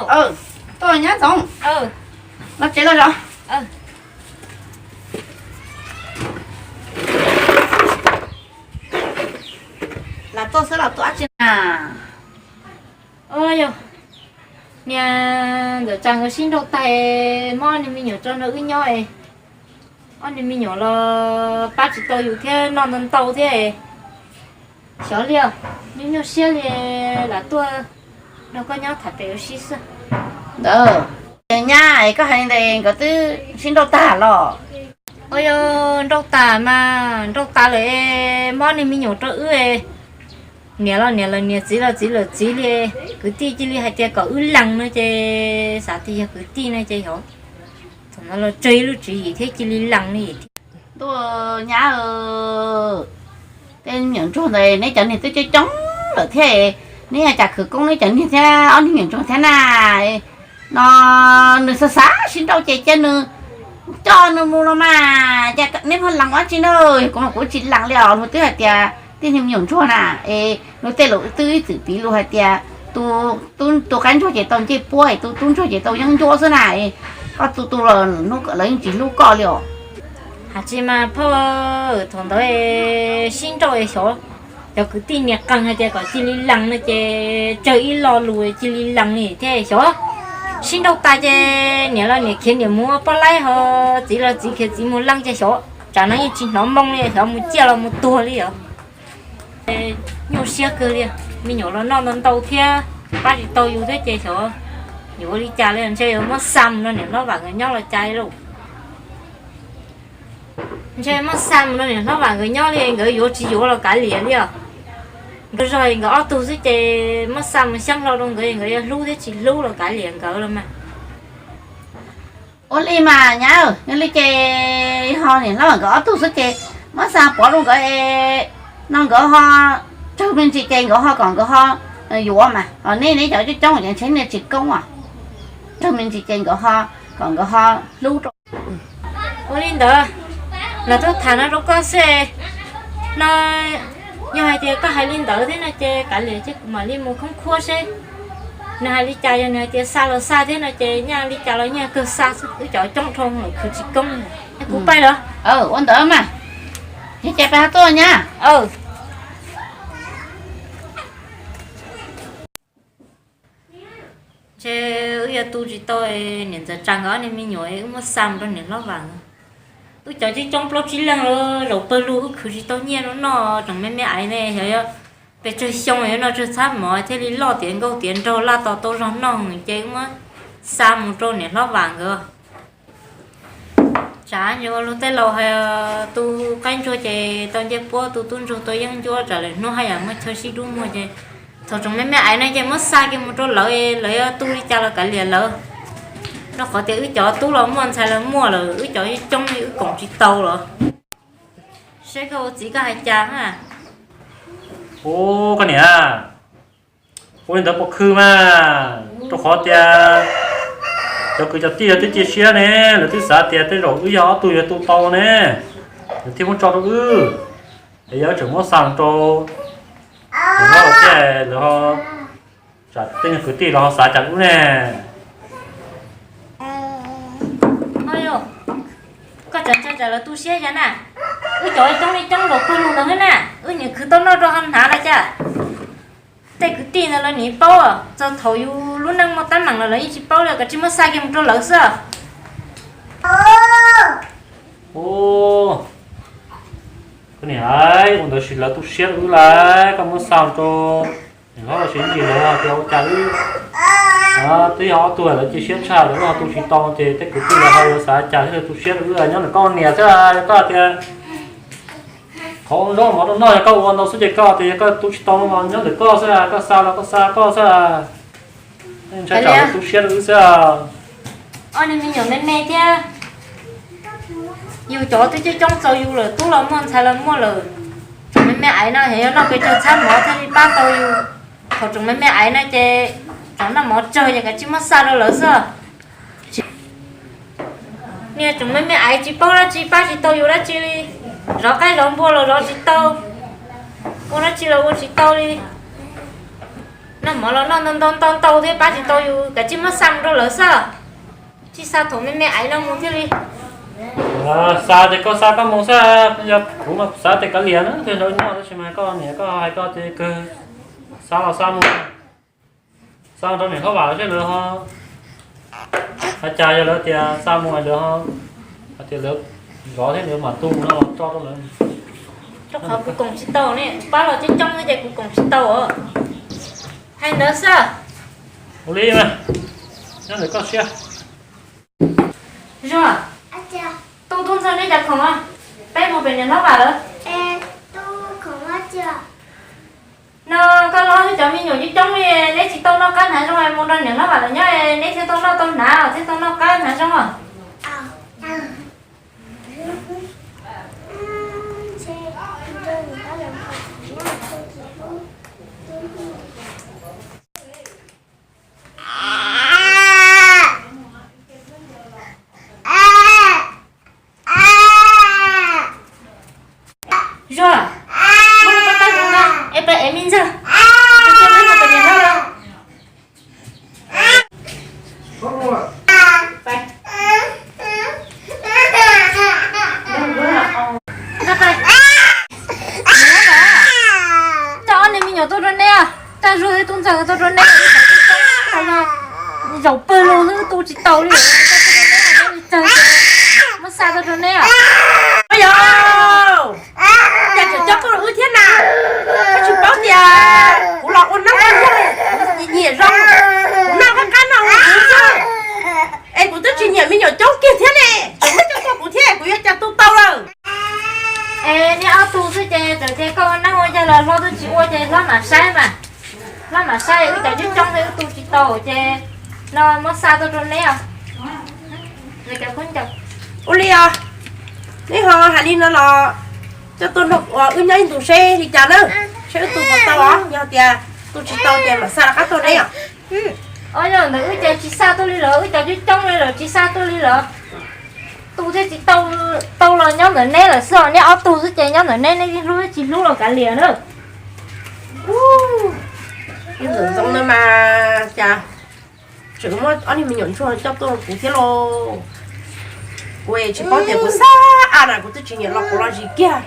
Tuaj nyab Ntxoov, los tsev los zov. Lam tuaj xwb los tuaj dab tsi na? Yog niag Ntxawm Tsav nkawd sib nrauj tag, muab ob niag me nyuam tso nrog wb nyob es, ob niag me nyuam los pab tsis tau yus thiab, noj ntau ntau thiab. Xyov li, nyuaj nyuaj siab li, lam tuaj nrog koj nyob tham pem ua si xwb. Ntawd, nyab, koj hais li ntawd nkawd twb sib nrauj tag los? Ua yog nrauj tas mas nrauj tas lawm, muab ob niag me nyuam rau wb. Niam los niam lawm niam, txiv los txiv lawm txiv li. Kwv tij cia li hais tias kom wb lees no ces xav tias yog kwv tij no ces xyov, thaum no los tsawg ib lub tswv yim thiab cia li lees li thiab. Ntuj, nyab, tej me nyuam ntsuag ntawd neb cov niag twb coob coob lawm thiab, neb ua cas khwv koob neb cov niag thiab ob niag me nyuam ntsuag thiab na? No nws xav xav sib nrauj ces cia nws, coj nws mus los mas, cas neb pheej lees ua dab tsi na? Kuv mas kuv tsis lees li os, luag twb hais tias tej niag me nyuam ntsuag na, es luag tej laus twb ib txwm piv lus hais tias tus qaib ntsuag ces tau ncej puab, tus tub ntsuag ces tau yeeb ncuab xwb na. Koj tu tu los lawv yeej tsis hlub koj li os. Hais tsis mas phauj, thaum ntawd sib nrauj xyov, cov kwv tij niam qees hais tias kom cia li lees no ces tsawg ib lo lus cia li lees li thiab xyov. Sib nrauj tas ces niam los niam khiav niam mus ua poj laib ho, txiv los txiv khiav txiv mus lees ces xyov, tsam no yeej tsis hnov moo li, xyov mus ciaj los mus tuag li os. Nyuaj siab kawg li, me nyuam los noj ntau ntau thiab, pab tsis tau yus thiab ces xyov yuav ua li cas li, ntshe yuav muab xa mus rau niam hlob Vam nkawd nyob los cas li lauj. Ntshe muab xa mus rau niam hlob Vam nkawd nyob li, nkawd yuav tsis yuav los kav liam li os. Nkawd zog nkawd ob tug xwb ces muab xa mus xyeeb hlo rau nkawd, nkawd yuav hlub thiab tsis hlub los kav liam nkawd los mas. Ua li mas nyab, yog li ces ho niam hlob Vam nkawd ob tug xwb ces muab xa pov rau nkawd es, no nkawd ho tsawg me ntsis ces nkawd ho kom nkawd ho yuav mas, ho nej neb cov coob coob ces ntshe nej tsis koob os. Tsawg me ntsis ces nkawd ho kom nkawd ho hlub rau. Ua li ntawd, los tuaj tham no rau koj xwb no. Yog hais tias koj hais li ntawd thiab no ces kav liam ces kuv mam li mus khoob khuab seb nws hais li cas, yog nws hais tias xa los xa thiab no ces nyaj li cas los nyaj kawg xa xwb, wb cov coob dhau lawm khwv tsis koob. Kuv pais lawm. Ua ntawd mas, ces pais ho tuaj nyab. Ntshe wb yuav tu tsis tau niam ntxawm Tsav nkawd ob niag me nyuam, wb muab xa mus rau niam hlob Vam. Wb cov coob coob plaub tsib leeg los zaum pawg lug wb khwv tsis tau nyiaj rau noj, tseem me me aiv ne, xyov yuav pes tsawg xyoo yuav noj tsawg txhab mov thiaj li loj tiav nkauj tiav nraug laj tos tau zog noj ces wb muab xa mus rau niam hlob Vam nkawd. Tsav ntsis ua luag tej laus hais, tu qaib ntsuag ces tau ncej puab, tu tub ntsuag tau yeeb ncuab, tsam lwm hnub haj yam muaj chaw sib dub muag ces thaum tseem me me aiv no ces muab xa kiag mus rau lawv, lawv yuav tu li cas los kav liam lawv. Rau qhov tias wb cov tub los muaj ntxhais los muaj lawm, wb cov coob li wb koom tsis tau los. Seb koj ua txiv koj hais cas na. Ub, koj niam, ua li ntawd puas khw mas, rau qhov tias cov kwv cov tij lawv twb cia siab ne, lawv twb xav tias tej zaum wb yog ob tug yuav tu tau ne, lawv thiaj muab tso rau wb. Es yog wb tseem muab xa rau lawv, lawv ho, tsam tej nyuag kwv tij los ho xav cas wb ne. Koj tseem tsam lawv tu siab cas na? Wb cov coob li coob npaum kawg lug ntawd thiab na, wb niam khwv tau noj rau ho hnav los cas? Tej kwv tij ntawd los nim paub, txog thaum yus lub neej muaj teeb meem los lawv yeej tsis paub li, koj tsis muab xa kiag mus rau lawv xwb. Ub, koj niam, ua ntawd sis lawv tu siab rau wb lawm, koj muab xa rau niam hlob los sis ntsis lawv hais tias ua cas wb, twb yog ob tug lawv cia siab tshaj lawm wb ho tu tsis tau ces tej kwv tij lawv ho yuav xav cas thiab, lawv tu siab rau wb, nyob ntawm koj niam xwb, yog koj tias qhov zaub mov rau noj yog koj ua ntau xwb ces koj tias yog koj tu tsis tau no los nyob ntawm koj xwb, koj xa los koj xa koj xwb. Ntshai tsam lawv tu siab rau wb xwb. Ob niag me nyuam me me thiab, yus cov twb coob coob txaus yus lawm, tub los muaj ntxhais los muaj lawm. Tseem me me aiv no xyov yuav noj pes tsawg txhab mov thiaj li pab tau yus. Thaum tseem me me aiv no ces tseem noj mov tsawg ces kav tsij muab xa rau lawv xwb. Niag tseem me me aiv tsis paub dab tsi, pab tsis tau yus dab tsi li. Zov qaib zov npua los zov tsis tau, ua dab tsi los ua tsis tau li. Noj mov los noj ntau ntau ntau ntau thiab pab tsis tau yus, kav tsij muab xa mus rau lawv xwb. Tsis xa thaum me me aiv no mus thiaj li. Xa ces koj xa koj mus xwb, yog kuv mas kuv xav tias kav liam na, thiaj nrog noj tab sis mas koj niam koj hais koj ces kawg xa los xa mus. Xa rau niam Hlob Vam lawv seb lawv ho hais cas, yog lawv tias xa mus lawv ho hais tias lawv zov thiab lawv mam tu no los tso rau lawv. Rau qhov kuv koom tsis tau ne, pab los coob coob xwb ces kuv koom tsis tau os. Hais ntawd xwb. Ua li mas, nyob ntawm koj siab. Zuag, tu tub ntxawg neb cov khoom, peb mus pem niam Hlob Vam lawv. No koj los cov me nyuam coob coob li, neb tsis tau noj qab hnav zoo, mus nrog niam Hlob Vam lawv nyob neb thiaj tau noj tau hnav thiab tau noj qab hnav zoo. Zuag, muab koj tau zoo na, es peb ev me ntxawg, tus tub no peb niam hlob lawm. Coj ob niag me nyuam tuaj rau neb, coj Zuag thiab Tub Ntxawg tuaj rau neb, zaum pawg lug xwb tu tsis tau li, muab xa tuaj rau neb. Yog, cas tseem coj tuaj rau wb thiab na? Koj tsis paub tias kuv los ua neeb ua yaig, kuv nyiam zoo, kuv noj qab noj huv xwb. Es kuv twb tsis nyiam me nyuam coob kiag thiab ne, tseem muab coj tuaj kuv thiab, kuv yuav cas tu tau lawm? Es neb ob tug xwb ces txawm tias koj ua neeb ua yaig los hlob twb tsis ua ces hlob mam saib mas. Hlob mam saib wb cov coob coob thiab wb tu tsis tau ces no muab xa tuaj rau neb os. Ua li os, neb ho hais li no los coj tuaj nrog wb nyob ib ntus seb li cas na, seb wb tu puas tau os, yog tias tu tsis tau ces mam xa rov qab tuaj neb os. Os, yog ntawd wb ces tsis xa tuaj li lawm, wb cov coob coob li lawm tsis xa tuaj li lawm. Tu thiaj tsis tau, tau los nyob ntawm neb lawm xwb os, neb ob tug xwb ces nyob ntawm neb, neb hlub tsis hlub los kav liam na. Ib ntxoov ntxoov na mas cas tseem muab ob niag me nyuam ntsuag coj tuaj rau kuv thiab lauj. Kuv tsis paub tias kuv xab a na, kuv twb tsis nyiam los kuv los zis kiag.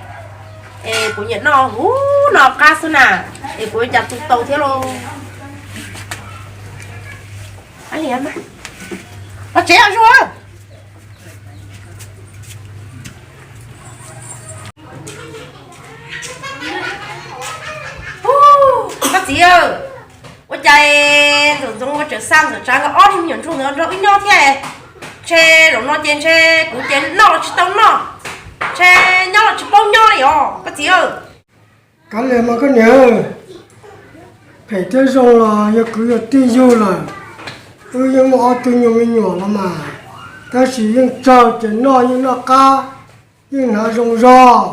Es kuv nyiam noj huv noj qab xwb na, es kuv yuav cas tu tau thiab lauj. Los tsev os Zuag. Koj txiv, ua cas ntxoov ntxoov ua tseem xa ntxawm tsav nkawd ob niag me nyuam ntsuag ntawd nrog wb nyob thiab? Ntshe zaum no ces ntshe kuv ces noj los tsis tau noj, ntshe nyob los tsis paub nyob li os koj txiv. Kav liam mas koj niam, phem thiab zoo los yog kwv yog tij yug lawm. Wb yeej muaj ob tug nyuag me nyuam los mas, tab sis yeej tsawg ces noj yeej noj qab, yeej hnav zoo zog.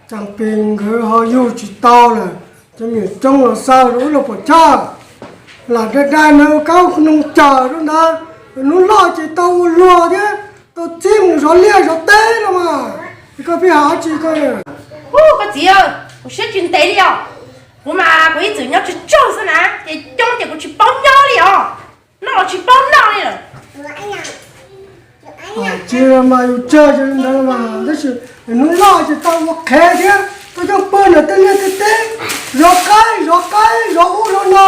Tseem pes nkawd ho yug tsis tau lawm, cov me nyuam coob los xa rau wb los puas chawj. Lam dai dai ntawd ua kab noog cawm rau ntawd, hnub loj ces tau ua luag thiab tau txib mus zov liaj zov teb no mas. Es koj pheej hais dab tsi koj? Ub, koj txiv, kuv siab tsis ntev li os. Kuv mas kuv ib txwm nyob tsawg tsawg xwb na, ces coob ces kuv tsis paub nyob li os. Noj los tsis paub noj li lawm. Tsis mas yus tsawg ces li ntawd mas, tab sis hnub loj ces tau ua qhev thiab tau coj pw ntawm tej liaj tej teb, zov qaib zov qaib zov ub zov no,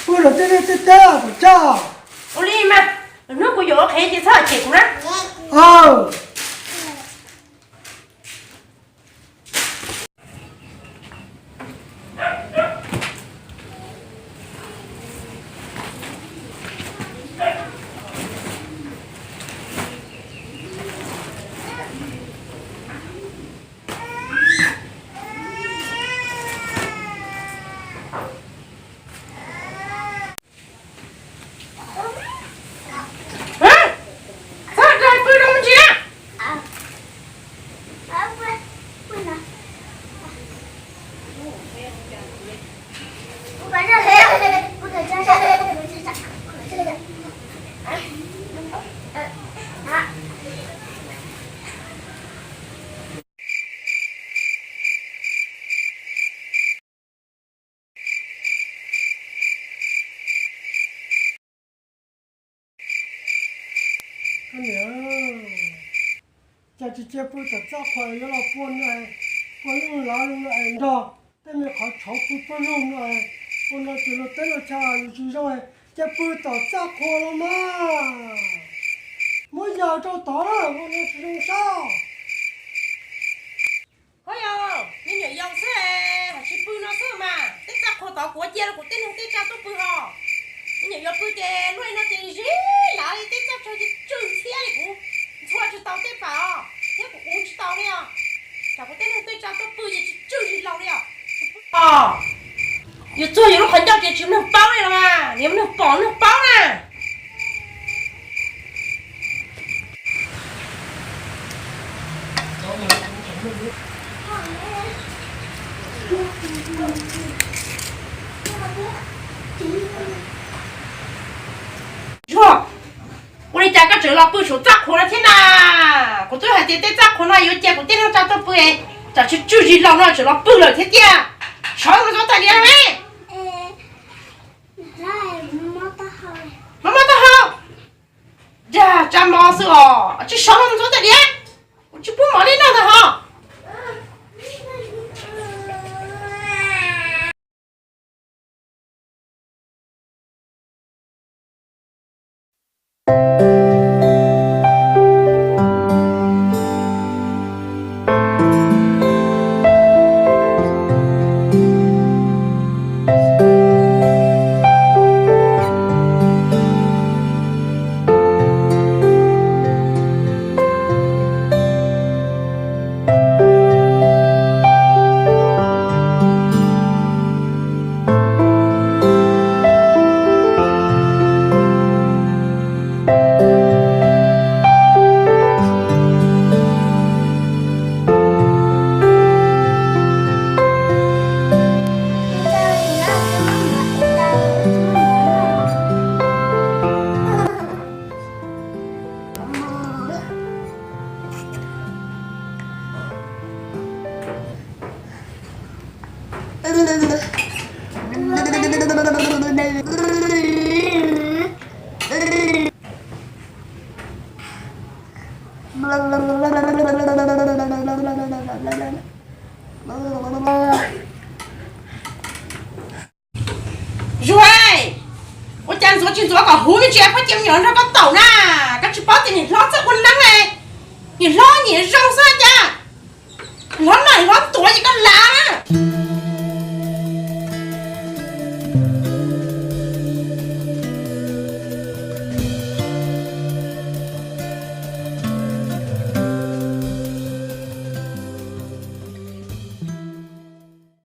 pw ntawm tej liaj tej teb puas chawj? Ua li mas, hnub kuv yuav ua qhev ces txhob cem kuv na. Txhob pw rau ntsia. Koj niam, cas tsis cia pw tom txaj qhua yuav los pua no, pua lub lav no es nrog tej me qhov tshauv pw pawg lug no, ua no ces luag teb luag chaw yus tsis zoo, cia pw tom txaj qhua los mas. Muab yawm rau tod na, ua no tsis zoo sab. Ho yog, me nyuam yaus xwb, ho tsis pw no xwb mas. Tej txaj qhua tod kuv cia rau kuv tej neeg tej tsav tuaj pw ho. Me nyuam yaus pw ces luaj li no ces zib lav li, tej txaj tsaw ces tsw ntxhiab li, kuv ntxhua tsis tau tej pam os, thiab kuv uv tsis tau li os. Tsam kuv tej neeg tej tsav tuaj pw ces tsis tsw zis laus li os. Yuav txuag yus lub qhov ncauj ces tsis muaj neeg paub li los mas, niam muaj neeg pom neeg paub na. Ua li cas koj tseem los pw saum txaj qhua no thiab na? Kuv twb hais tias tej txaj qhua no yuav cia kuv tej neeg tsav tuaj pw, tsam tsis tsw zis laus no tseem los pw lawm thiab tiag. Sov mus ntxuav tais diav me. Mob mob taub hau. Dag tsa mov xwb os, tsis sov mus ntxuav tais diav. Kuv tsis pub mov li no ntag ho. Zuag, ua cas ntxuav tsis ntxuav kom huv me ntsis, koj cia me nyuam nrog koj taum na. Koj tsis paub tias niam hlob txawj ua neeb ne, niam hlob nyiam zoo xwb cas. Hlob no hlob tuav